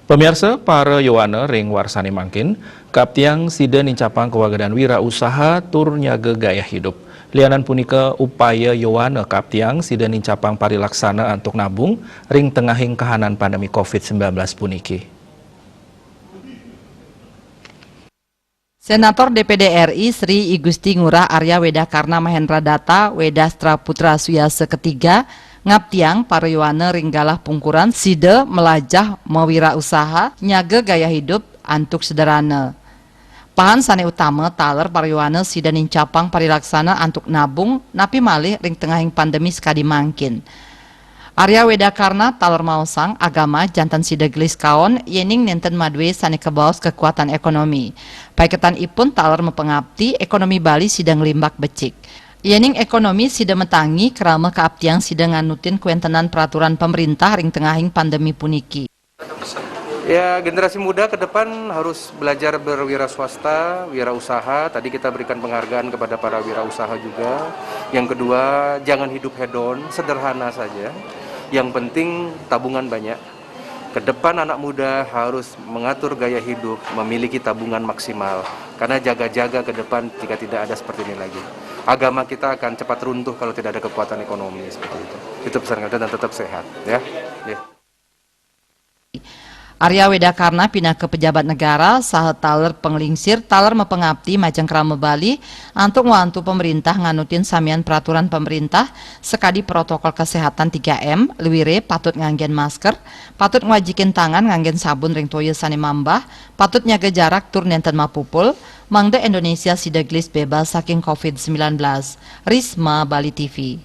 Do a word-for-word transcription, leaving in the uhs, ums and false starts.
Pamiarsa, para yowana ring warsané mangkin, kaaptiang sida nincapang kawagadan wirausaha tur nyaga gaya hidup. Lianan punika, upaya yowana kaaptiang sida nincapang parilaksana antuk nabung ring tengahing kahanan pandemi covid sembilan belas puniki. Senator D P D R I Sri I Gusti Ngurah Arya Weda Karna Mahendra Data Wedastra Putra Suyasa Ketiga ngaptiang para yowana ring galah pungkuran sida malajah mawirausaha nyaga gaya hidup antuk sederhana. Pahan sané utama taler para yowana sida nincapang parilaksana antuk nabung napi malih ring tengahing pandemi sakadi mangkin. Arya Weda Karna taler maosang agama janten sida gelis kaon yéning nénten madué sané kabaos kakuatan ékonomi. Paiketan ipun taler mapangapti ékonomi Bali sida nglimbak becik. Yéning ékonomi sida matangi, krama kaaptiang sida nganutin kawéntenan peraturan pamréntah ring tengahing pandemi puniki. Ya, generasi muda ke depan harus belajar berwiraswasta, wirausaha. Tadi kita berikan penghargaan kepada para wirausaha juga. Yang kedua, jangan hidup hedon, sederhana saja. Yang penting tabungan banyak. Ke depan anak muda harus mengatur gaya hidup, memiliki tabungan maksimal. Karena jaga-jaga ke depan jika tidak ada seperti ini lagi. Agama kita akan cepat runtuh kalau tidak ada kekuatan ekonomi seperti itu. Itu pesan kami dan tetap sehat, ya. Ya. Arya Weda Karna pinaka pejabat negara saha taler panglingsir taler mapangapti majeng krama Bali antuk ngwantu pamréntah nganutin samian peraturan pamréntah sakadi protokol kesehatan tiga M, luiré patut nganggén masker, patut ngwajikin tangan nganggén sabun ring toya sané mambah, patut nyaga jarak tur nénten mapupul, mangda Indonesia sida gelis bebas saking covid sembilan belas. Risma, Bali T V.